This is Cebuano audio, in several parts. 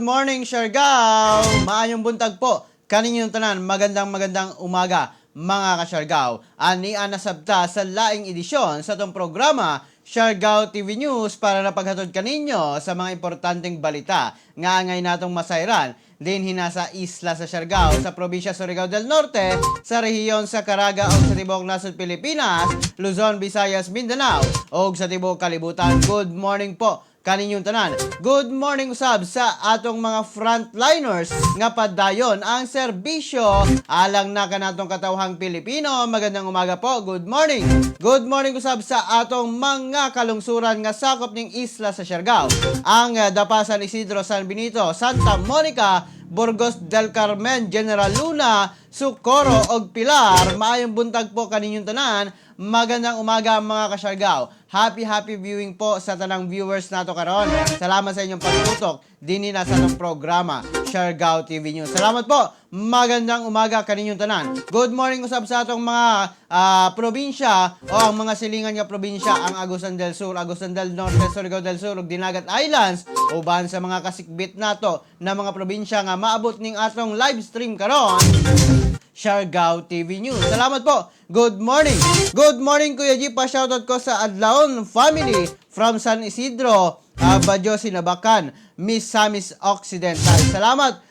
morning, Siargao! Maayong buntag po kaninyong tanan. Magandang magandang umaga, mga kasyargao. Ani nasabta sa laing edisyon sa atong programa Siargao TV News para na paghatod kaninyo sa mga importanteng balita nga angay natong masayran dinhi na sa isla sa Siargao, sa probinsya Surigao del Norte, sa rehiyon sa Caraga o sa tibuok nasod Pilipinas, Luzon, Visayas, Mindanao o sa tibuok kalibutan. Good morning po kaninyong tanan. Good morning usab sa atong mga frontliners nga padayon ang serbisyo alang na kanatong katawhang Pilipino. Magandang umaga po. Good morning. Good morning usab sa atong mga kalungsuran nga sakop ning isla sa Siargao. Ang Dapa, San Isidro, San Benito, Santa Monica, Burgos del Carmen, General Luna, Socorro ug Pilar. Maayong buntag po kaninyong tanan. Magandang umaga, mga kasyargao. Happy happy viewing po sa tanang viewers nato karon. Salamat sa inyong pagtutok dinhi na sa atong programa Siargao TV News. Salamat po. Magandang umaga kaninyong tanan. Good morning usab sa atong mga probinsya o ang mga silingan nga probinsya, ang Agusan del Sur, Agusan del Norte, Surigao del Sur ug Dinagat Islands, uban sa mga kasikbit nato na mga probinsya nga maabot ning atong live stream karon, Siargao TV News. Salamat po. Good morning. Good morning, Kuya G. Pa-shoutout ko sa Adlaon family from San Isidro, Bajo, Sinabacan, Misamis Occidental. Salamat.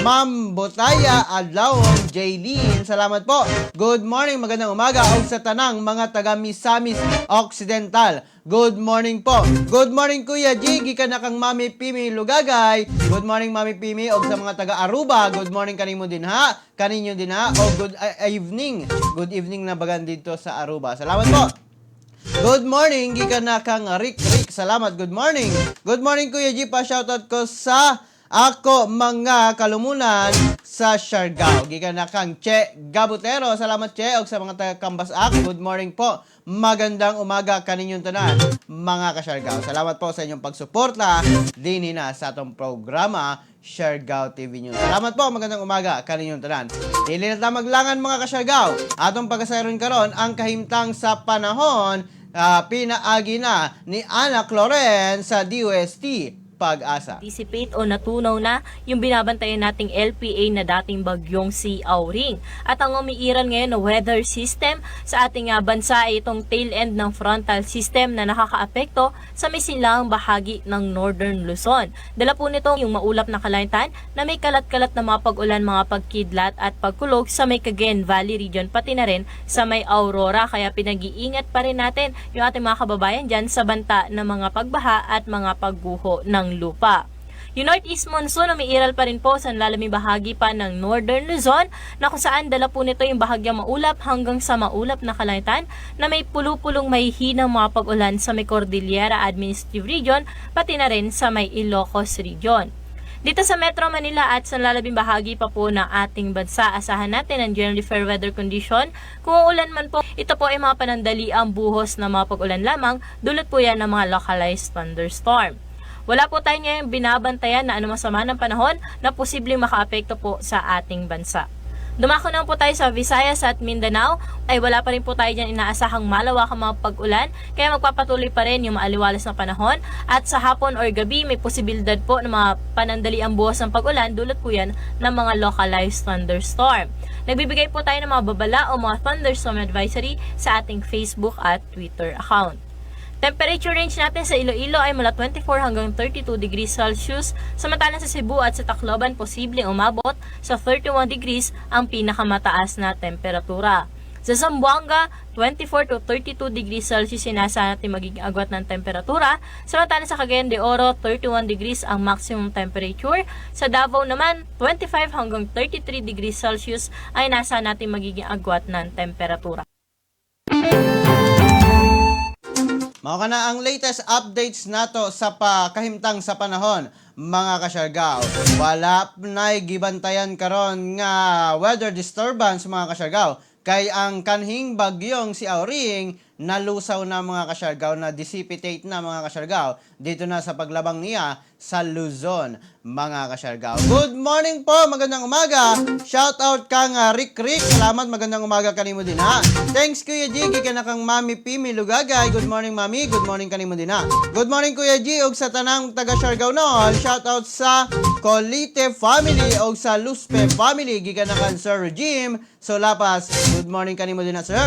Ma'am Botaya Adlaon Jaylene. Salamat po. Good morning, magandang umaga ug sa tanang mga taga Misamis Occidental. Good morning po. Good morning, Kuya G, gikan na kang Mami Pimi Lugagay. Good morning, Mami Pimi, ug sa mga taga Aruba. Good morning kanimo din ha. Kaninyo din ha. O good evening. Good evening na bagan dito sa Aruba. Salamat po. Good morning, gikan na kang Rick Rick. Salamat, good morning. Good morning, Kuya G, pa shoutout ko sa ako mga kalumunan sa Siargao. Gikan na kang Che Gabutero. Salamat, Che, og sa mga taga Kambasak. Good morning po. Magandang umaga kaninyong tanan, mga ka-Siargao. Salamat po sa inyong pagsuporta dinhi na sa atong programa Siargao TV News. Salamat po, magandang umaga kaninyong tanan. Dili na ta maglangan, mga kasyargao. Atong pagkasayron karon ang kahimtang sa panahon pinaagi na ni Ana Cloren sa DOST Pag-asa. Dissipate o natunaw na yung binabantayan nating LPA na dating bagyong si Auring. At ang umiiral ngayon na weather system sa ating bansa ay itong tail end ng frontal system na nakakaapekto sa may silangang bahagi ng Northern Luzon. Dala po nito yung maulap na kalangitan na may kalat-kalat na mga pag-ulan, mga pagkidlat at pagkulog sa may Cagayan Valley region, pati na rin sa may Aurora. Kaya pinag-iingat pa rin natin yung ating mga kababayan dyan sa banta ng mga pagbaha at mga pagguho ng lupa. Yung Northeast Monsoon, umiiral pa rin po sa lalaming bahagi pa ng Northern Luzon na kung saan dala po nito yung bahagyang maulap hanggang sa maulap na kalangitan na may pulupulong may hinang mga pag-ulan sa may Cordillera Administrative Region, pati na rin sa may Ilocos Region. Dito sa Metro Manila at sa lalabing bahagi pa po ng ating bansa, asahan natin ang generally fair weather condition. Kung uulan man po, ito po ay mga panandaliang buhos na mga pag-ulan lamang, dulot po yan ng mga localized thunderstorm. Wala po tayo ngayong binabantayan na anumang sama ng panahon na posibleng makaapekto po sa ating bansa. Dumako naman po tayo sa Visayas at Mindanao, ay wala pa rin po tayo dyan inaasahang malawakang mga pag-ulan, kaya magpapatuloy pa rin yung maaliwalas na panahon at sa hapon or gabi may posibilidad po ng mga panandaliang buhos ng pag-ulan, dulot po yan ng mga localized thunderstorm. Nagbibigay po tayo ng mga babala o mga thunderstorm advisory sa ating Facebook at Twitter account. Temperature range natin sa Iloilo ay mula 24 hanggang 32 degrees Celsius, samantalang sa Cebu at sa Tacloban, posibleng umabot sa 31 degrees ang pinakamataas na temperatura. Sa Zamboanga, 24 to 32 degrees Celsius inaasahan natin magiging agwat ng temperatura. Samantalang sa Cagayan de Oro, 31 degrees ang maximum temperature. Sa Davao naman, 25 hanggang 33 degrees Celsius ay inaasahan natin magiging agwat ng temperatura. Mao kana ang latest updates nato sa kahimtang sa panahon, mga kasyargao. Wala na'y gibantayan karon nga weather disturbance, mga kasyargao, kay ang kanhing bagyong si Auring Nalusaw na, mga kasyargaw, na dissipate na, mga kasyargaw, dito na sa paglabang niya sa Luzon, mga kasyargaw. Good morning po, magandang umaga. Shout out kang Rick Rick. Salamat, magandang umaga kanimo din ha. Thanks, Kuya G, gikan na kang Mami Pimi Lugagay. Good morning, Mami, good morning kanimo din ha. Good morning, Kuya G, og sa tanang taga Siargao noon. Shout out sa Colite family og sa Luspe family, gikan na kang Sir Jim Solapas. Good morning kanimo din ha, sir.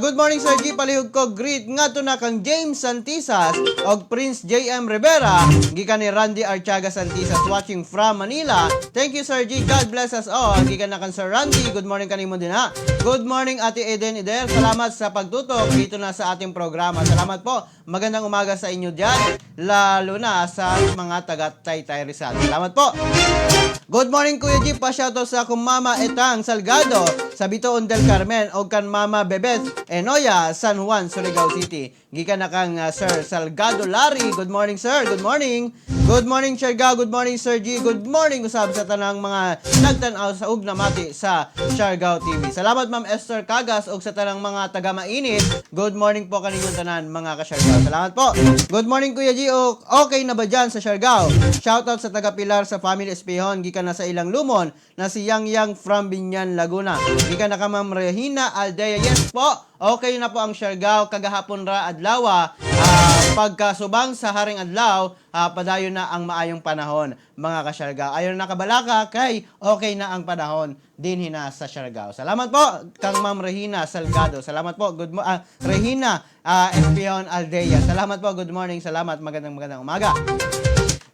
Good morning, Sir G, palihog ko greet ngadto na kang James Santisas og Prince JM Rivera, gikan ni Randy Archaga Santisas, watching from Manila. Thank you, Sir G. God bless us all. Gikan na kang Sir Randy. Good morning kanimo din ha. Good morning, Ate Eden Idel. Salamat sa pagtutok dito na sa ating programa. Salamat po. Magandang umaga sa inyo diyan, lalo na sa mga taga Taytay, Rizal. Salamat po. Good morning, Kuya G. Pa-shoutout sa akong mama Etang Salgado sa Bitoon del Carmen o kan Mama Bebeth Enoya, San Juan, Surigao City. Gikan na kang Sir Salgado Larry. Good morning, sir. Good morning. Good morning, Siargao. Good morning, Sir G. Good morning usab sa tanang mga nagtan-aw sa ug namati sa Siargao TV. Salamat, Ma'am Esther Cagas, ug sa tanang mga taga Mainit. Good morning po kaninyong tanan, mga ka-Siargao. Salamat po. Good morning, Kuya G. Okay na ba dyan sa Siargao? Shoutout sa taga Pilar sa Family Espihon, gikan na sa ilang lumon na si Yang Yang from Binyan, Laguna. Gikan na ka Ma'am Regina Aldea. Yes po. Okay na po ang Siargao kagahapon ra adlaw. Pagkasubang sa Haring Adlaw, padayon na ang maayong panahon, mga kasyargao. Ayon na kabalaka kay okay na ang panahon dinhi na sa Siargao. Salamat po kang Ma'am Regina Salgado. Salamat po. Regina Espion Aldea. Salamat po. Good morning. Salamat. Magandang magandang umaga.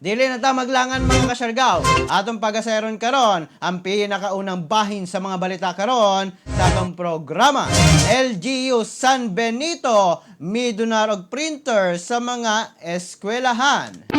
Dili na ta maglangan, mga kasyargaw. Atong pagaseron karon ang pinakaunang bahin sa mga balita karon sa atong programa. LGU San Benito midonar og printer sa mga eskwelahan.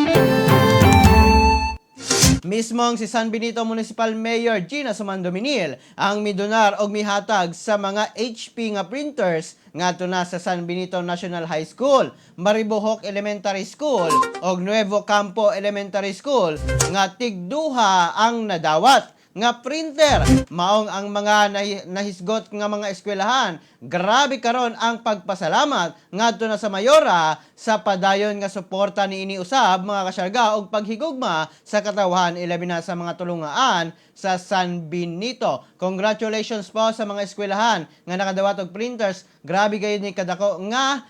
Mismong si San Benito Municipal Mayor Gina Sumandominil ang midonar og mihatag sa mga HP nga printers ngadto na sa San Benito National High School, Maribojoc Elementary School ug Nuevo Campo Elementary School nga tigduha ang nadawat nga printer. Maong ang mga nahisgot nga mga eskwelahan, grabe karon ang pagpasalamat ngadto na sa mayora sa padayon nga suporta niini usab, mga kasyarga, og paghigugma sa katawhan, ilabi na sa mga tulungaan sa San Benito. Congratulations po sa mga eskwelahan nga nakadawat og printers. Grabe gayud ni kadako nga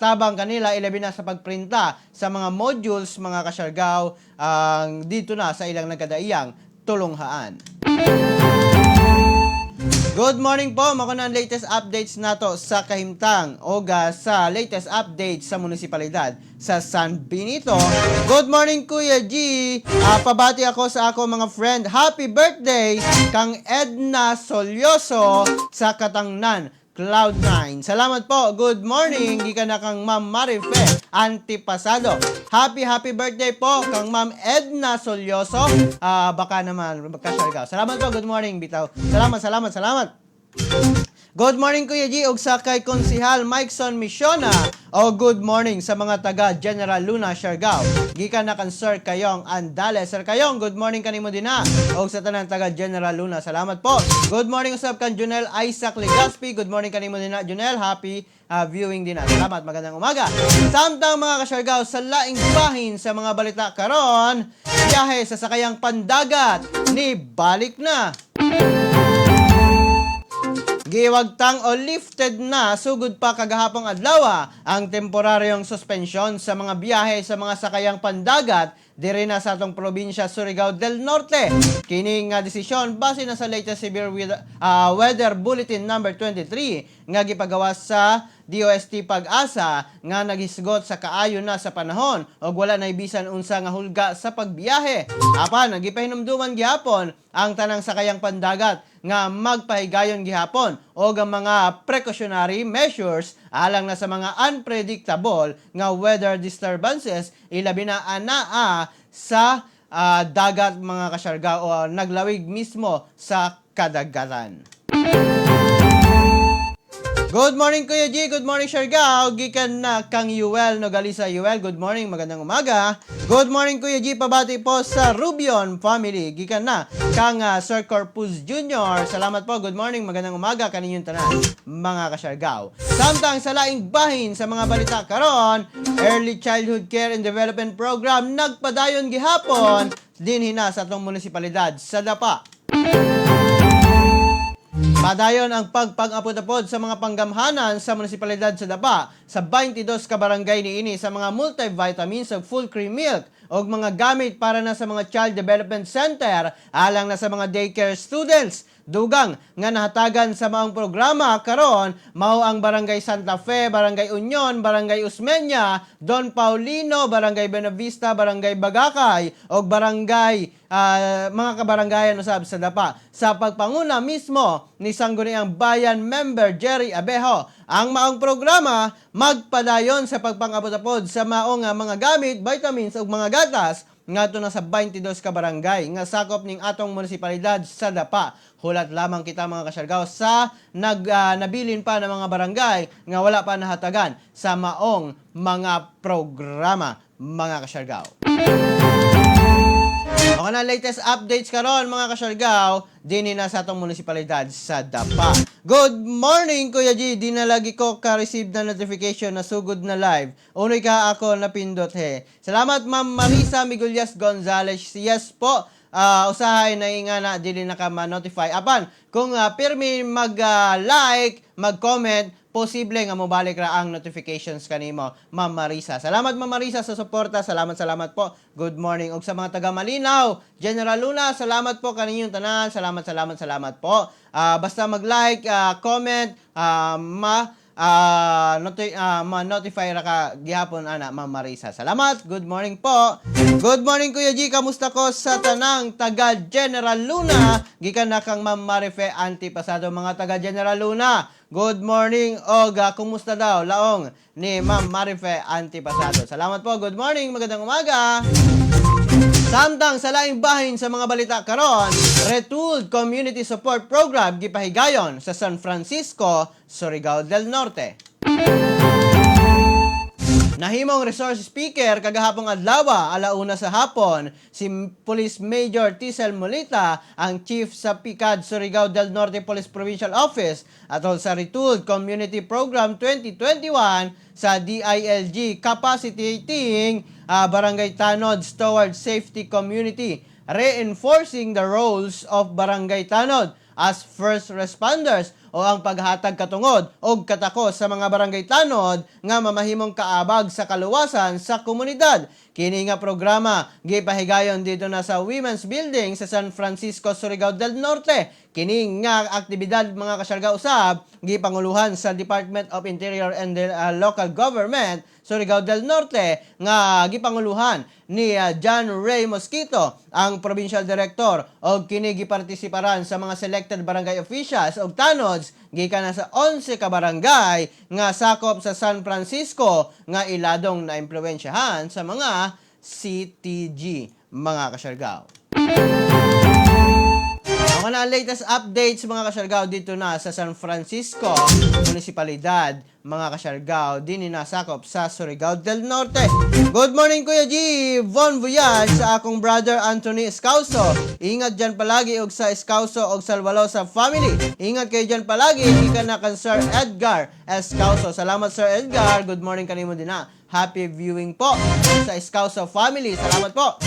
tabang kanila, ilabi na sa pagprinta sa mga modules, mga kasyargaw, ang dito na sa ilang nagkadaiyang tulunghaan. Good morning po, mao na ang latest updates nato sa kahimtang oga sa latest updates sa munisipalidad sa San Benito. Good morning, Kuya G. Pabati ako sa ako mga friend. Happy birthday kang Edna Solyoso sa Katangnan, Cloud9. Salamat po. Good morning. Gikan na kang Ma'am Marife Antipasado. Happy, happy birthday po kang Ma'am Edna Solyoso. Baka naman, magka. Salamat po. Good morning, bitaw. Salamat, salamat, salamat. Good morning, Kuya G, ug sa kay Konsihal Mikeson Missiona o good morning sa mga taga General Luna, Siargao. Gikan na kan Sir Kayong Andale. Sir Kayong, good morning kanimo din ha. Og sa tanan taga General Luna. Salamat po. Good morning usab kan Junel Isaac Legaspi. Good morning kanimo din ha, Junel. Happy viewing din ha. Salamat. Magandang umaga. Samtang, mga kasyargao, sa laing bahin sa mga balita karon, biyahe sa sakayang pandagat ni balik na. Giwagtang o lifted na sugod pa kagahapong adlaw ang temporaryong suspensyon sa mga biyahe sa mga sakayang pandagat diri na sa atong probinsya Surigao del Norte. Kini nga desisyon base na sa latest severe weather bulletin number 23 nga gipagawas sa DOST Pag-asa nga naghisgot sa kaayo na sa panahon ug wala na bisan unsa nga hulga sa pagbiyahe. Apan gipahinumduman gihapon ang tanang sakayang pandagat nga magpahigayon gihapon og ang mga precautionary measures alang na sa mga unpredictable nga weather disturbances, ilabi na anaa sa dagat, mga kasyarga, o naglawig mismo sa kadagatan. Good morning, Kuya G. Good morning, Siargao. Gikan na kang Yuel Nogalisa. Yuel, good morning. Magandang umaga. Good morning, Kuya G. Pabati po sa Rubion family. Gikan na kang Sir Corpus Jr. Salamat po. Good morning. Magandang umaga kaninyong tanan, mga kasyargao. Samtang sa laing bahin sa mga balita karon, Early Childhood Care and Development Program nagpadayon gihapon dinhi na sa atong munisipalidad sa Dapa. Padayon ang pagpag-apod-apod sa mga panggamhanan sa munisipalidad sa Dapa sa 22 ka barangay niini sa mga multivitamins ug full cream milk og mga gamit para na sa mga child development center alang na sa mga daycare students. Dugang nga nahatagan sa maong programa karon mao ang Barangay Santa Fe, Barangay Union, Barangay Osmeña, Don Paulino, Barangay Buenavista, Barangay Bagakay ug barangay mga kabarangayan usab sa Dapa. Sa pagpanguna mismo ni Sangguniang Bayan Member Jerry Abejo, ang maong programa magpadayon sa pagpangabot-apod sa maong mga gamit, vitamins ug mga gatas ngadto na sa 22 ka barangay nga sakop ning atong munisipalidad sa Dapa. Hulat lamang kita, mga kasyargaw, sa nabilin pa ng mga barangay nga wala pa nahatagan sa maong mga programa, mga kasyargaw. Mga na latest updates karon, mga kasyargaw, dinhi na sa atong munisipalidad sa Dapa. Good morning, Kuya G, di na lagi ko ka-receive na notification na sugod na live. Unoy ka ako napindot he. Salamat, Ma'am Marisa Migulyas Gonzales. Yes po. Usahay na nga na dili na ka ma-notify. Apan kung pirmi mag-like, mag-comment, posible nga mobalik ra ang notifications kanimo, Ma'am Marisa. Salamat, Ma'am Marisa, sa suporta. Salamat, salamat po. Good morning. Og sa mga taga Malinaw, General Luna, salamat po kaninyong tanan. Salamat, salamat, salamat po. Basta mag-like, comment, ma-notify ra ka gihapon ana, Ma'am Marisa. Salamat. Good morning po. Good morning, Kuya G. Kamusta ko sa tanang taga General Luna? Gikan na kang Ma'am Marife Antipasado, mga taga General Luna. Good morning og kumusta daw laong ni Ma'am Marife Antipasado. Salamat po. Good morning. Magandang umaga. Samtang sa laing bahin sa mga balita karon, Retooled Community Support Program gipahigayon sa San Francisco, Surigao del Norte. Nahimong resource speaker kagahapong adlaw, 1:00 sa hapon, si Police Major Tisel Molita, ang chief sa PCAD Surigao del Norte Police Provincial Office, atol sa Retooled Community Program 2021 sa DILG Capacitating Barangay Tanods Towards Safety Community, Reinforcing the Roles of Barangay Tanod as First Responders, o ang paghatag katungod og katako sa mga barangay tanod nga mamahimong kaabag sa kaluwasan sa komunidad. Kini nga programa gipahigayon dito na sa Women's Building sa San Francisco, Surigao del Norte. Kini nga aktibidad, mga kasyarga, usab gipanguluhan sa Department of Interior and Local Government Surigao del Norte nga gipanguluhan ni John Ray Mosquito, ang Provincial Director, og kini gipartisiparan sa mga selected barangay officials og tanods gikan na sa 11 ka barangay nga sakop sa San Francisco nga iladong naimpluwensyahan sa mga CTG, mga kasyargaw. Mga na latest updates, mga kasyargaw, dito na sa San Francisco, Munisipalidad, mga kasyargaw, din nasakop sa Surigao del Norte. Good morning, Kuya G! Bon voyage sa akong brother Anthony Escauso. Ingat dyan palagi og sa Escauso og Salvalosa family. Ingat kayo dyan palagi. Gikan na kan Sir Edgar Escauso. Salamat, Sir Edgar. Good morning kanimo din na. Happy viewing po sa Escauso family. Salamat po.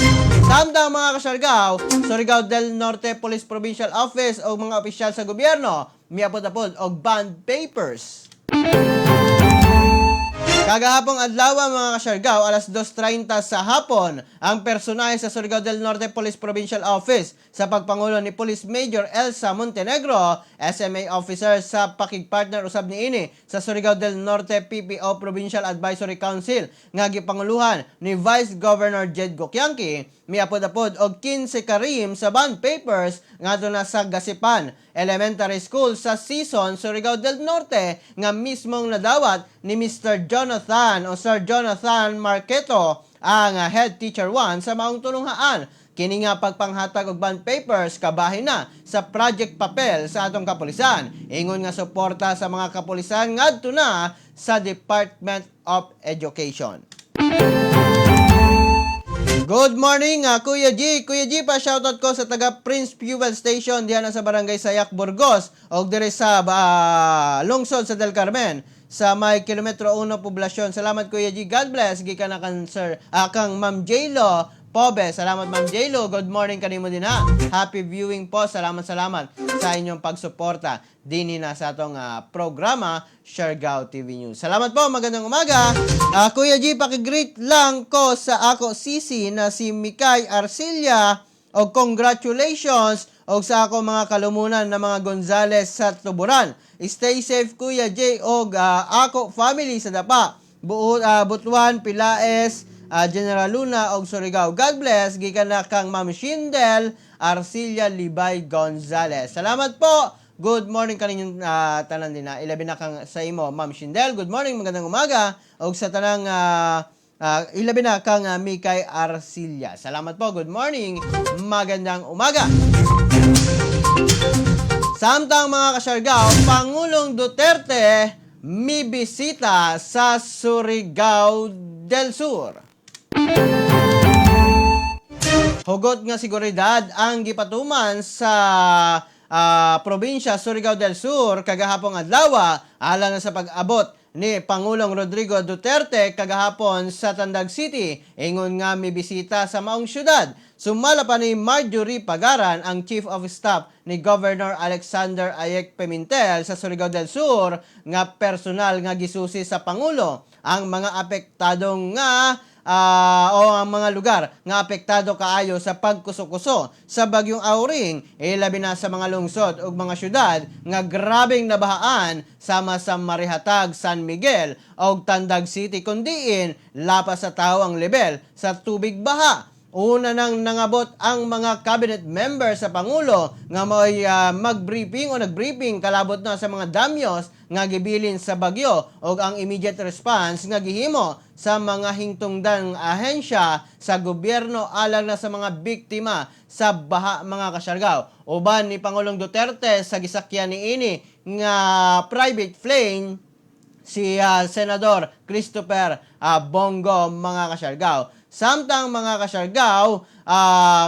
Samtang, mga kasyargaw, Surigao del Norte Police Provincial Office o mga opisyal sa gobyerno, miapod-apod og bond papers. Kagahapong adlaw, mga kasyargaw, 2:30 sa hapon, ang personahe sa Surigao del Norte Police Provincial Office sa pagpangulo ni Police Major Elsa Montenegro, SMA officer sa pakigpartner usab niini sa Surigao del Norte PPO Provincial Advisory Council nga gipanguluhan ni Vice Governor Jed Gokyanki, miapod-apod og 15 ka ream sa bond papers ngadto na sa Gasipan Elementary School sa Sison, Surigao del Norte nga mismong nadawat ni Mr. Jonathan o Sir Jonathan Marqueto, ang head teacher 1 sa maong tulunghaan. Kini nga pagpanghatag og bond papers kabahin na sa Project Papel sa atong kapulisan. Ingon nga suporta sa mga kapulisan ngadto na sa Department of Education. Good morning, Kuya G. Kuya G, pa shoutout ko sa taga Prince Fuel Station diyan na sa Barangay Sayak, Burgos og diri sa lungsod sa Del Carmen sa may kilometro 1 poblasyon. Salamat, Kuya G. God bless. Gikan na kan sir kang Ma'am Jaylo Pobe. Salamat, Ma'am Jaylo. Good morning kanimo din ha. Happy viewing po. Salamat, salamat sa inyong pagsuporta dinhi na sa atong programa Siargao TV News. Salamat po. Magandang umaga. Kuya G, paki-greet lang ko sa ako sisi na si Mikay Arcilia og congratulations og sa ako mga kalumunan na mga Gonzales sa Tuburan. Stay safe, Kuya J, og ako family sa Dapa. Buo, Butuan, Pilaes, General Luna og Surigao. God bless, gikan na kang Ma'am Shindel Arcilia Libay Gonzales. Salamat po. Good morning kaninyong tanan din na. Ilabi na kang sa imo, Ma'am Shindel. Good morning, magandang umaga. Og sa tanang ilabi na kang Mikay Arcilia. Salamat po. Good morning. Magandang umaga. Samtang, mga kasyargao, Pangulong Duterte mibisita sa Surigao del Sur. Hugot nga seguridad ang gipatuman sa probinsya Surigao del Sur kagahapon adlaw alang sa pag-abot ni Pangulong Rodrigo Duterte kagahapon sa Tandag City, ingon nga mibisita sa maong syudad. Sumala pa ni Marjorie Pagaran, ang Chief of Staff ni Governor Alexander Ayek Pimentel sa Surigao del Sur, nga personal nga gisusi sa Pangulo ang mga apektadong nga o ang mga lugar nga apektado kaayo sa pagkuso-kuso sa bagyong Auring, ilabi na sa mga lungsod ug mga syudad nga grabeng nabahaan sama sa Marihatag, San Miguel ug Tandag City, kun diin lapas sa tao ang level sa tubig baha. Una nang nangabot ang mga cabinet member sa Pangulo nga mao'y mag-briefing o nag-briefing kalabot na sa mga damyos nga gibilin sa bagyo o ang immediate response nga gihimo sa mga hingtungdang ahensya sa gobyerno alang na sa mga biktima sa baha, mga kasyargaw. Uban ni Pangulong Duterte sa gisakyan niini nga private plane si Senador Christopher Bong Go, mga kasyargaw. Samtang, mga kasyargaw,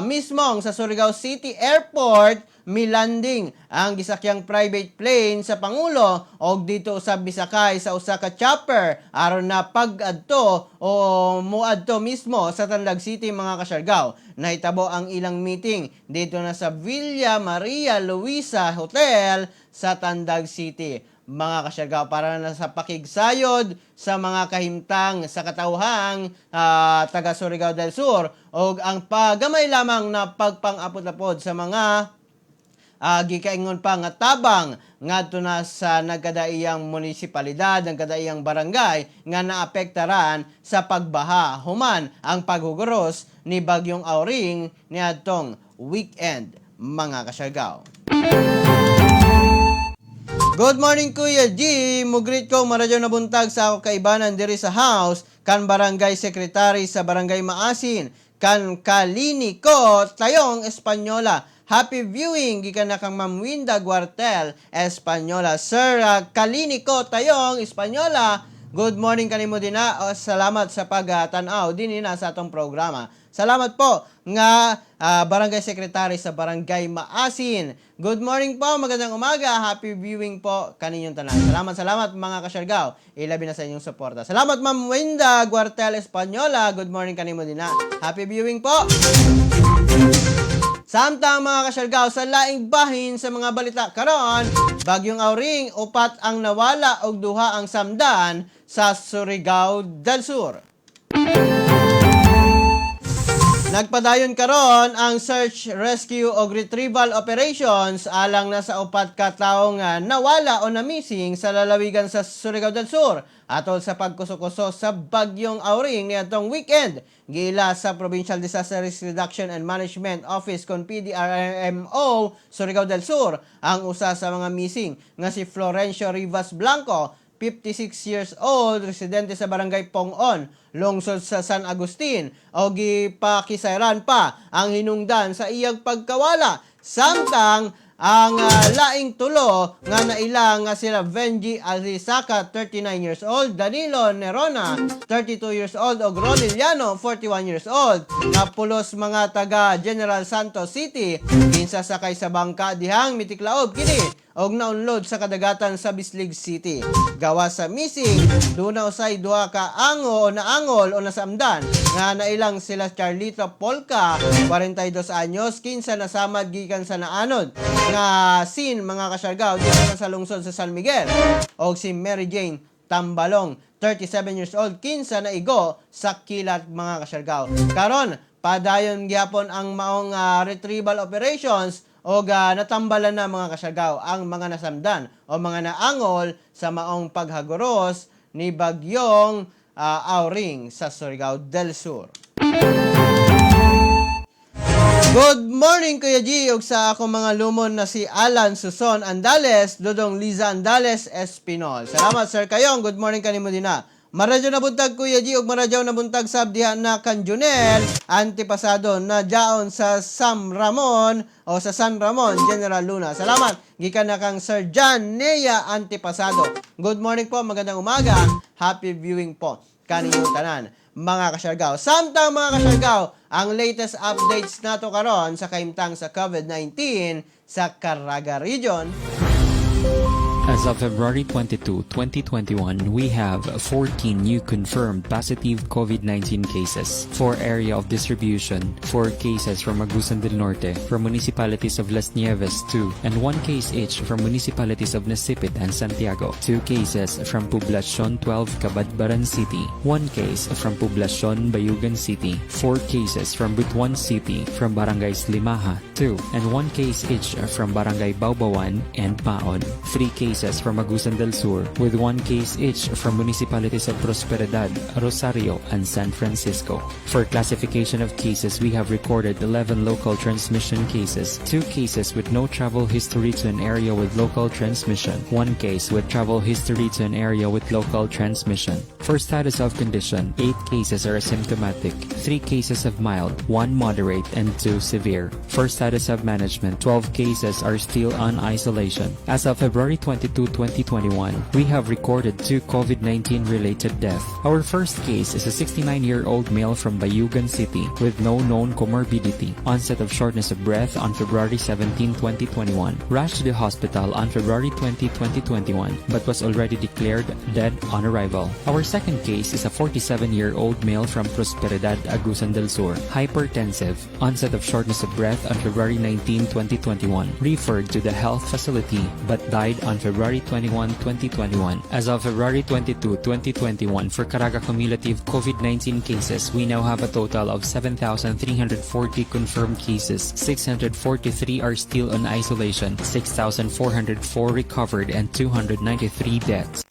mismong sa Surigao City Airport, milanding ang gisakyang private plane sa Pangulo og dito sa bisakay sa usa ka chopper aron na pag-adto o muadto mismo sa Tandag City, mga kasyargaw. Nahitabo ang ilang meeting dito na sa Villa Maria Luisa Hotel sa Tandag City, mga kasyargaw, para na sa pakigsayod sa mga kahimtang sa katawhang taga Surigao del Sur og ang pagamay lamang na pagpang-apod-apod sa mga gikaingon pa nga tabang ngadto na sa nagkadaiyang munisipalidad, nagkadaiyang barangay nga naapektaran sa pagbaha human ang paghuguros ni Bagyong Auring niadtong weekend, mga kasyargaw. Good morning, Kuya G. Mugreet ko maradyo na buntag sa ako kaibanan diri sa house kan barangay secretary sa Barangay Maasin kan Kalini ko Tayong Espanyola. Happy viewing, gikan na kang Ma'am Winda Guartel Espanyola. Sir Kalini ko Tayong Espanyola, good morning kanimo din na. O, salamat sa pagtanaw din na sa atong programa. Salamat po nga barangay secretary sa Barangay Maasin. Good morning po, magandang umaga. Happy viewing po kaninyong tanan. Salamat, salamat, mga kasyargaw. Ilabi na sa inyong suporta. Salamat, Ma'am Winda Guartel Espanyola. Good morning kanimo din na. Happy viewing po. Samtang, mga kasyargaw, sa laing bahin sa mga balita karon, Bagyong Auring, upat ang nawala og duha ang samdan sa Surigao del Sur. Nagpadayon karon ang search, rescue o retrieval operations alang na sa upat ka tawo nga nawala o na-missing sa lalawigan sa Surigao del Sur atol sa pagkuso-kuso sa Bagyong Auring niadtong weekend. Giila sa Provincial Disaster Risk Reduction and Management Office kon PDRMO Surigao del Sur ang usa sa mga missing nga si Florencio Rivas Blanco, 56 years old, residente sa Barangay Pongon, lungsod sa San Agustin, o gipakisayran pa ang hinungdan sa iyang pagkawala. Samtang ang laing tulo nga naila nga sila Benji Alisaka, 39 years old, Danilo Nerona, 32 years old, ug Roliliano, 41 years old, nga pulos mga taga General Santos City, kinsa sakay sa bangka dihang mitiklaob kini og naunlod sa kadagatan sa Bislig City. Gawa sa missing, duna usay duha ka ango o naangol o nasamdan nga nailang sila Charlito Polka, 42 anyos, kinsa nasamad gikan sa naanod nga sin, mga kasyargaw, gikan sa lungsod sa San Miguel, og si Mary Jane Tambalong, 37 years old, kinsa naigo sa Kilat, mga kasyargaw. Karon, padayon gyapon ang maong retrieval operations o natambalan na, mga kasyargaw, ang mga nasamdan o mga naangol sa maong paghaguros ni Bagyong Auring sa Surigao del Sur. Good morning, Kuya G, ug sa akong mga lumon na si Alan Suson Andales, Dodong Liza Andales Espinol. Salamat, Sir Kayong. Good morning kanimo din na. Maradyo na buntag, Kuya G, ug maradyo na buntag sab diha na kan Junel Antipasado na jaon sa Sam Ramon o sa San Ramon, General Luna. Salamat gikan na kang Sir John Nea Antipasado. Good morning po, magandang umaga. Happy viewing po kaninyong tanan, mga kasyargaw. Samtang, mga kasyargaw, ang latest updates nato karon sa kahimtang sa COVID-19 sa Caraga Region. As of February 22, 2021, we have 14 new confirmed positive COVID-19 cases. For area of distribution, 4 cases from Agusan del Norte, from municipalities of Las Nieves 2, and 1 case each from municipalities of Nasipit and Santiago. 2 cases from Poblacion 12, Cabadbaran City, 1 case from Poblacion, Bayugan City, 4 cases from Butuan City, from Barangays Limaha 2, and 1 case each from Barangay Baubawan and Maon. 3 cases from Agusan del Sur, with 1 case each from municipalities of Prosperidad, Rosario, and San Francisco. For classification of cases, we have recorded 11 local transmission cases, 2 cases with no travel history to an area with local transmission, 1 case with travel history to an area with local transmission. For status of condition, 8 cases are asymptomatic, 3 cases of mild, 1 moderate, and 2 severe. For status of management, 12 cases are still on isolation. As of February 22, 2021, we have recorded 2 COVID-19 related deaths. Our first case is a 69-year-old male from Bayugan City with no known comorbidity. Onset of shortness of breath on February 17, 2021. Rushed to the hospital on February 20, 2021, but was already declared dead on arrival. Our second case is a 47-year-old male from Prosperidad, Agusan del Sur. Hypertensive. Onset of shortness of breath on February 19, 2021. Referred to the health facility but died on February 21, 2021. As of February 22, 2021, for Caraga cumulative COVID-19 cases, we now have a total of 7,340 confirmed cases. 643 are still on isolation, 6,404 recovered, and 293 deaths.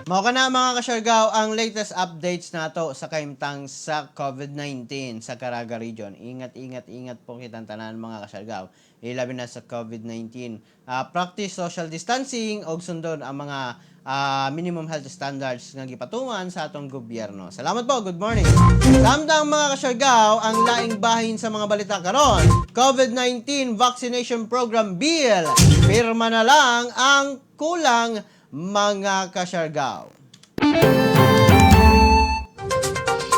Mao kana, mga kasyargaw, ang latest updates nato sa kahimtang sa COVID-19 sa Caraga Region. Ingat, ingat, ingat po kitang tanan, mga kasyargaw. Ilabi na sa COVID-19. Practice social distancing og sundon ang mga minimum health standards nga gipatuman sa atong gobyerno. Salamat po, good morning. Samtang, mga kasyargaw, ang laing bahin sa mga balita karon, COVID-19 vaccination program bill, pirma na lang ang kulang, mga kasyargaw.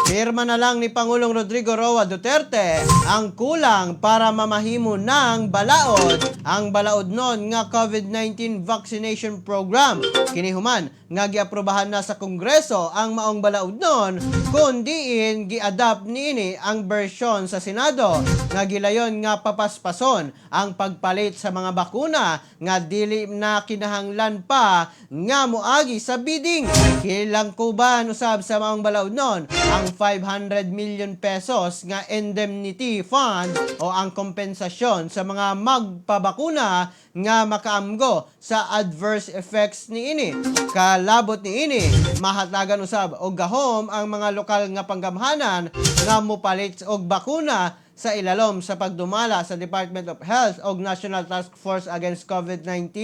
Pirma na lang ni Pangulong Rodrigo Roa Duterte ang kulang para mamahimo ng balaod ang balaod nun nga COVID-19 vaccination program. Kinihuman nga giaprobahan na sa Kongreso ang maong balaod nun kung diin gi-adapt niini ang bersyon sa Senado nga gilayon nga papaspason ang pagpalit sa mga bakuna nga dili na kinahanglan pa nga moagi sa bidding. Kilangkuban usab sa maong balaod nun ang ₱500 million nga indemnity fund o ang kompensasyon sa mga magpabakuna nga makaamgo sa adverse effects niini. Kalabot niini, mahatagan usab og gahom ang mga lokal nga panggamhanan nga mopalit og bakuna. sa ilalom sa pagdumala sa Department of Health o National Task Force Against COVID-19.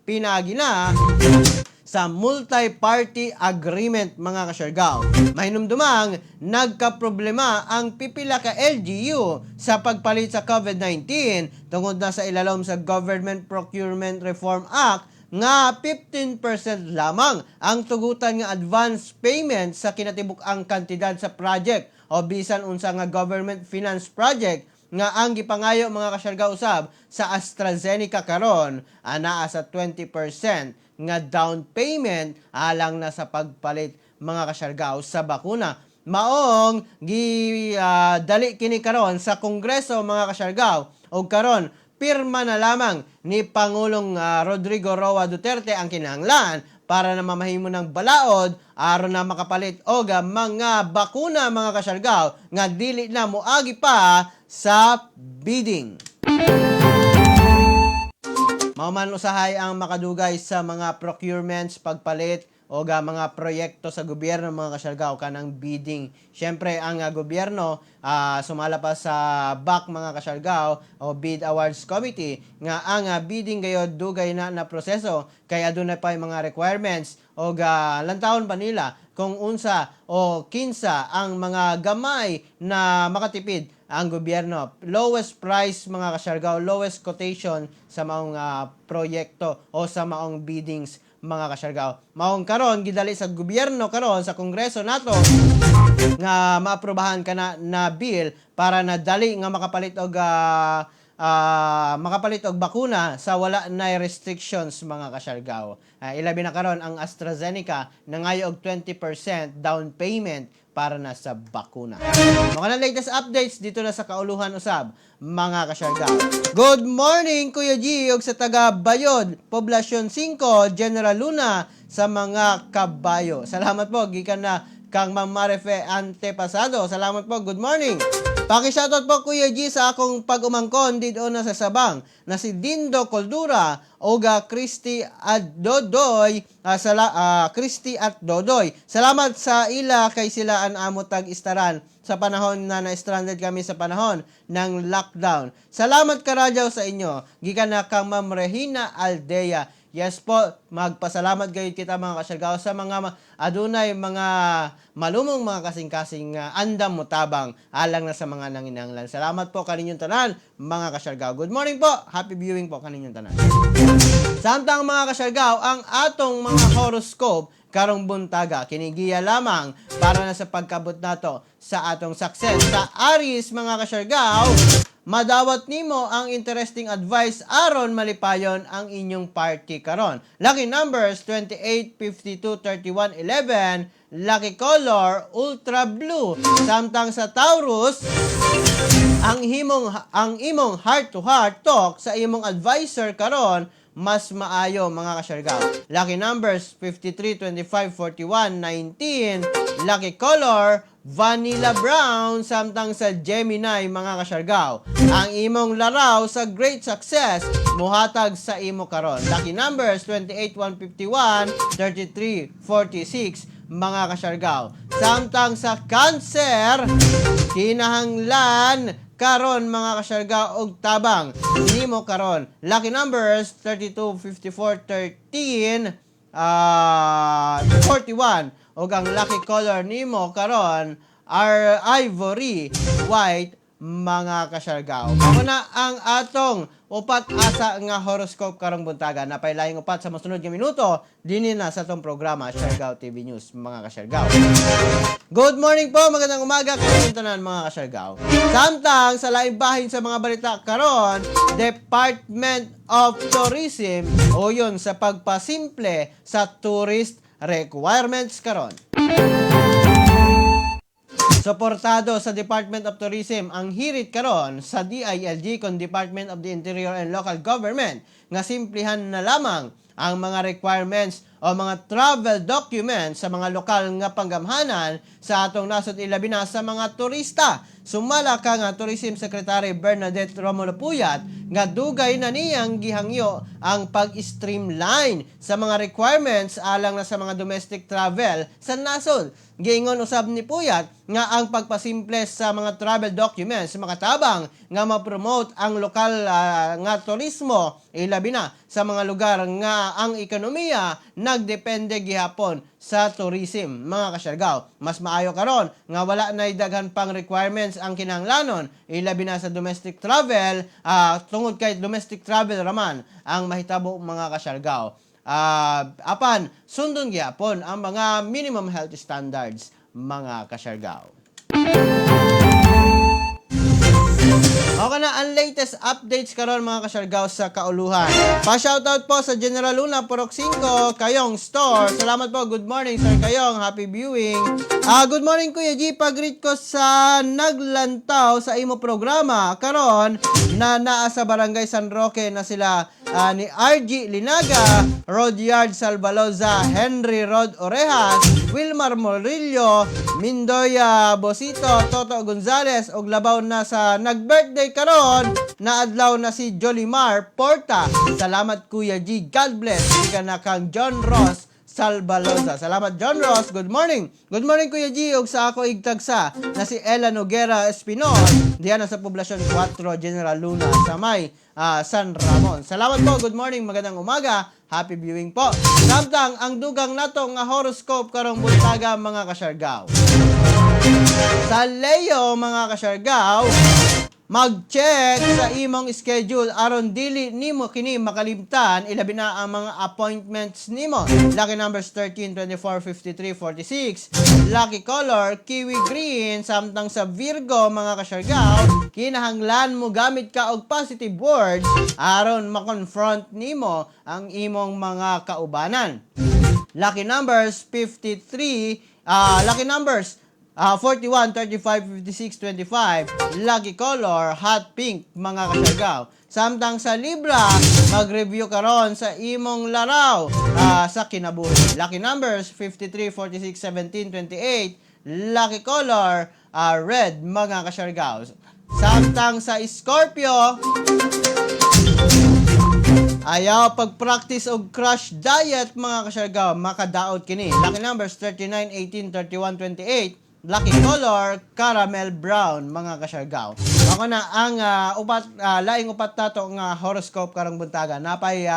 Pinaagi na sa multi-party agreement, mga kasyargaw. Mahinumdumang nagkaproblema ang pipila ka LGU sa pagpalit sa COVID-19 tungod na sa ilalom sa Government Procurement Reform Act nga 15% lamang ang tugutan nga advance payment sa kinatibuk-ang kantidad sa project o bisan unsa nga government finance project nga ang gipangayo, mga kasyargaw, usab sa AstraZeneca karon anaa sa 20% nga down payment alang na sa pagpalit, mga kasyargaw, sa bakuna. Maong gi dali kini karon sa Kongreso, mga kasyargaw, og karon pirma na lamang ni Pangulong Rodrigo Roa Duterte ang kinahanglan para na mamahimo ng balaod aron na makapalit og mga bakuna, mga kasyargaw, nga dili na moagi pa sa bidding. Mao man usahay ang makadugay sa mga procurements, pagpalit o ga mga proyekto sa gobyerno, mga kasyargaw, kanang bidding. Siyempre ang gobyerno sumala pa sa BAC, mga kasyargaw, o Bid Awards Committee, nga ang bidding gayod dugay na na proseso kay aduna pa yung mga requirements o ga lantawon pa nila kung unsa o kinsa ang mga gamay na makatipid ang gobyerno. Lowest price, mga kasyargaw, lowest quotation sa maong proyekto o sa maong biddings, mga kasyargaw. Maong karon gidali sa gobyerno karon sa Kongreso nato nga maaprubahan kana na bill para na dali nga makapalit og bakuna sa wala na restrictions, mga kasyargaw. Ilabi na karon ang AstraZeneca nangayo og 20% down payment para na sa bakuna. Mga na latest updates dito na sa kauluhan usab, mga kasyargaw. Good morning, Kuya G, og sa taga Bayod, Poblasyon 5, General Luna, sa mga kabayo. Salamat po gikan na kang Ma'am Marife Antepasado. Salamat po. Good morning. Paki-shoutout po, Kuya G, sa akong pag-umangkon dito na sa Sabang na si Dindo Coldura oga Christy at Dodoy, Christy at Dodoy. Salamat sa ila kay sila ang amo tag-istaran sa panahon na na-stranded kami sa panahon ng lockdown. Salamat karadyaw sa inyo. Gikan na kang Ma'am Regina Aldea. Yes po, magpasalamat gayud kita, mga kasyargao, sa mga adunay mga malumong mga kasing-kasing andam motabang alang na sa mga nanginahanglan. Salamat po kaninyong tanan, mga kasyargao. Good morning po. Happy viewing po kaninyong tanan. Samtang, mga kasyargao, ang atong mga horoscope karong buntaga kinigiya lamang para na sa pagkabot nato sa atong success. Sa Aries, mga kasyargao, madawat nimo ang interesting advice aron malipayon ang inyong party karon. Lucky numbers 28, 52, 31, 11. Lucky color ultra blue. Samtang sa Taurus, ang imong heart to heart talk sa imong advisor karon mas maayo, mga kasyargaw. Lucky numbers 53, 25, 41, 19. Lucky color vanilla brown. Samtang sa Gemini, mga kasyargaw, ang imong laraw sa great success muhatag sa imo karon. Lucky numbers 28, 151, 33, 46, mga kasyargaw. Samtang sa Cancer, kinahanglan karon, mga kasyargaw, og tabang nimo karon. Lucky numbers 32, 54, 13, 41 ug ang lucky color nimo karon are ivory white, mga kasyargaw. Mao na ang atong upat asa nga horoscope karong buntaga. Napay laing upat sa mosunod nga minuto dinhi na sa atong programa Siargao TV News, mga kasyargaw. Good morning po, magandang umaga kaninyong tanan, mga kasyargaw. Samtang sa laing bahin sa mga balita karon, Department of Tourism o yun sa pagpasimple sa tourist requirements karon. Suportado sa Department of Tourism ang hirit karon sa DILG kon Department of the Interior and Local Government nga simplihan na lamang ang mga requirements o mga travel documents sa mga lokal nga panggamhanan sa atong nasod, ilabi na sa mga turista. Sumala kang Tourism Secretary Bernadette Romulo Puyat nga dugay na niyang gihangyo ang pag-streamline sa mga requirements alang na sa mga domestic travel sa nasod. Giingon usab ni Puyat nga ang pagpasimple sa mga travel documents makatabang nga ma-promote ang lokal nga turismo, ilabi na sa mga lugar nga ang ekonomiya nagdepende gihapon sa tourism, mga kasyargaw. Mas maayo karon nga wala na daghan pang requirements ang kinahanglanon, ilabi na sa domestic travel, tungod kay domestic travel raman ang mahitabo, mga kasyargaw. Apan sundon gihapon ang mga minimum health standards, mga kasyargaw. Okay na ang latest updates karon, mga kasyargaw, sa kauluhan. Pa-shoutout po sa General Luna, Purok 5, Kayong Store. Salamat po. Good morning, Sir Kayong. Happy viewing. Good morning, Kuya G. Pag-greet ko sa naglantaw sa imo programa karon na naa sa Barangay San Roque na sila ni RG Linaga, Rodyard Salvaloza, Henry Rod Orejas, Wilmar Morillo, Mindoya Bosito, Toto Gonzales ug labaw na sa nag-birthday karon na adlaw na si Jolimar Porta. Salamat, Kuya G. God bless. Gikan na kang John Ross Salvaloza. Salamat, John Ross. Good morning. Good morning, Kuya G, ug sa ako igtagsa na si Ella Noguera Espinon diyan na sa Poblasyon 4, General Luna sa may San Ramon. Salamat po. Good morning. Magandang umaga. Happy viewing po. Samtang ang dugang nato nga horoscope karong buntaga, mga kasyargaw. Sa Leo, mga kasyargaw, mag-check sa imong schedule aron dili nimo kini makalimtan, ilabi na ang mga appointments nimo. Lucky numbers 13, 24, 53, 46. Lucky color kiwi green. Samtang sa Virgo, mga kasyargaw, kinahanglan mo gamit ka og positive words aron ma-confront nimo ang imong mga kaubanan. Lucky numbers 53, lucky numbers 41, 35, 56, 25. Lucky color, hot pink, mga kasyargaw. Samtang sa Libra, mag-review karon sa imong laraw sa kinabuhi. Lucky numbers 53, 46, 17, 28. Lucky color, red, mga kasyargaw. Samtang sa Scorpio, ayaw pag-practice og crash diet, mga kasyargaw, makadaot kini. Lucky numbers 39, 18, 31, 28. Lucky color, caramel brown, mga kasyargaw. Ako na ang upat laing upat nato nga horoscope karong buntaga. Napay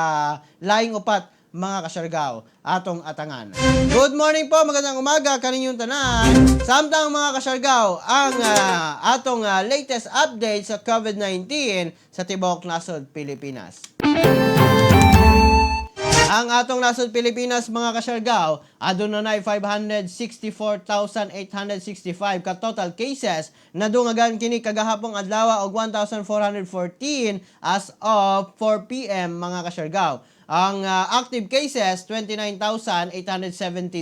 laing upat, mga kasyargaw, atong atangan. Good morning po, magandang umaga kaninyong tanan. Samtang, mga kasyargaw, ang atong latest update sa COVID-19 sa tibuok nasod Pilipinas. Ang atong nasod Pilipinas, mga kasyargaw, aduna nay 564,865 ka total cases. Nadungagan kini kagahapong adlaw og 1,414 as of 4 p.m., mga kasyargaw. Ang active cases 29,817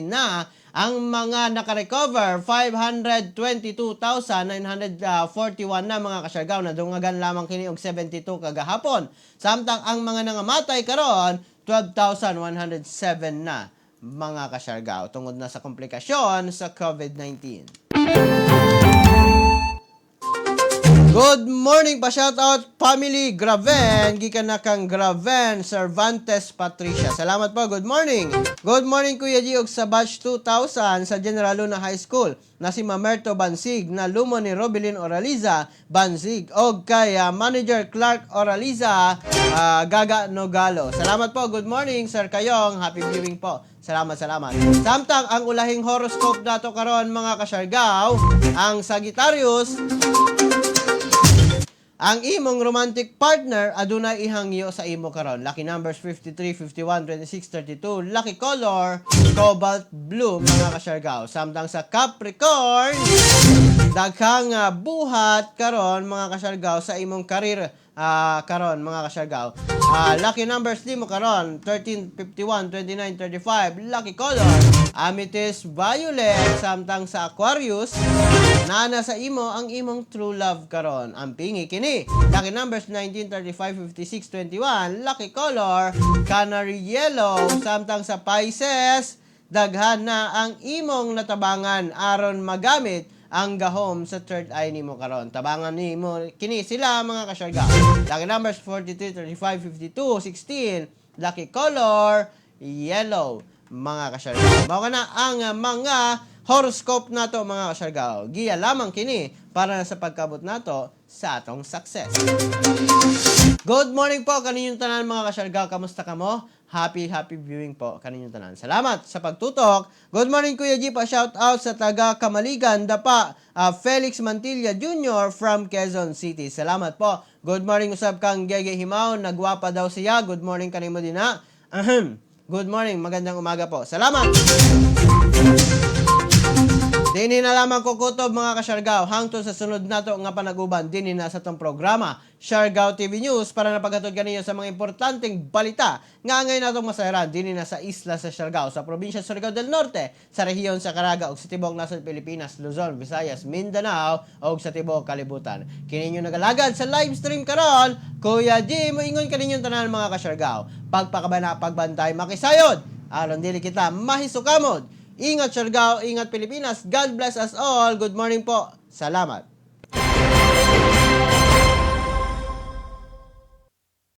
na. Ang mga nakarecover, 522,941 na, mga kasyargaw. Nadungagan lamang kini og 72 kagahapon. Samtang ang mga nangamatay karon, 12,107 na, mga kasyargaw, tungod na sa komplikasyon sa COVID-19. Good morning pa, shout out family Graven, gikan na kang Graven Cervantes Patricia. Salamat po. Good morning. Good morning, Kuya G, ug sa batch 2000 sa General Luna High School na si Mamerto Bansig na lumo ni Robilin Oraliza Bansig og kay Manager Clark Oraliza Gaga Nogalo. Salamat po. Good morning, Sir Kayong. Happy viewing po. Salamat, salamat. Samtang ang ulahing horoscope nato karon, mga kasyargaw, ang Sagittarius, ang imong romantic partner adunay ihangyo sa imo karon. Lucky numbers 53, 51, 26, 32. Lucky color cobalt blue, mga kasyargaw. Samtang sa Capricorn, daghang buhat karon, mga kasyargaw, sa imong career karon, mga kasyargaw. Lucky numbers nimo karon 13, 51, 29, 35. Lucky color amethyst violet. Samtang sa Aquarius, nana sa imo ang imong true love karon. Ang pingi kini. Lucky numbers 19, 35, 56, 21. Lucky color canary yellow. Samtang sa Pisces, daghan na ang imong natabangan aron magamit ang gahom sa third eye nimo karon. Tabangan nimo kini sila, mga kasyargaw. Lucky numbers 43, 35, 52, 16. Lucky color yellow, mga kasyargaw. Mao kana ang mga horoscope nato, mga kasyargaw. Giya lamang kini para sa pagkabot nato sa atong success. Good morning po kaninyong tanan, mga kasyargaw. Kamusta kamo? Happy happy viewing po kaninyong tanan. Salamat sa pagtutok. Good morning, Kuya G. Pa shout out sa taga Kamaligan, Dapa, Felix Mantilla Jr. from Quezon City. Salamat po. Good morning usab kang Gege Himaw, nagwapa daw siya. Good morning kanimo din ha. Ahem. Good morning, magandang umaga po. Salamat. Dini na lamang kukutob, mga kasyargaw, hangtod sa sunod nato nga panaguban dini na sa tong programa Siargao TV News para napaghatod kaninyo sa mga importanteng balita nga angay natong masayran dini na sa isla sa Siargao, sa probinsya sa Surigao del Norte, sa rehiyon sa Caraga ug sa tibuok nasod Pilipinas, Luzon, Visayas, Mindanao ug sa tibuok kalibutan. Kini inyo nagalagad sa live stream karon, Kuya G, moingon kaninyong tanan, mga kasyargaw. Pagpakabana, pagbantay, makisayod aron dili kita mahisukamod. Ingat, Siargao, ingat, Pilipinas. God bless us all. Good morning po. Salamat.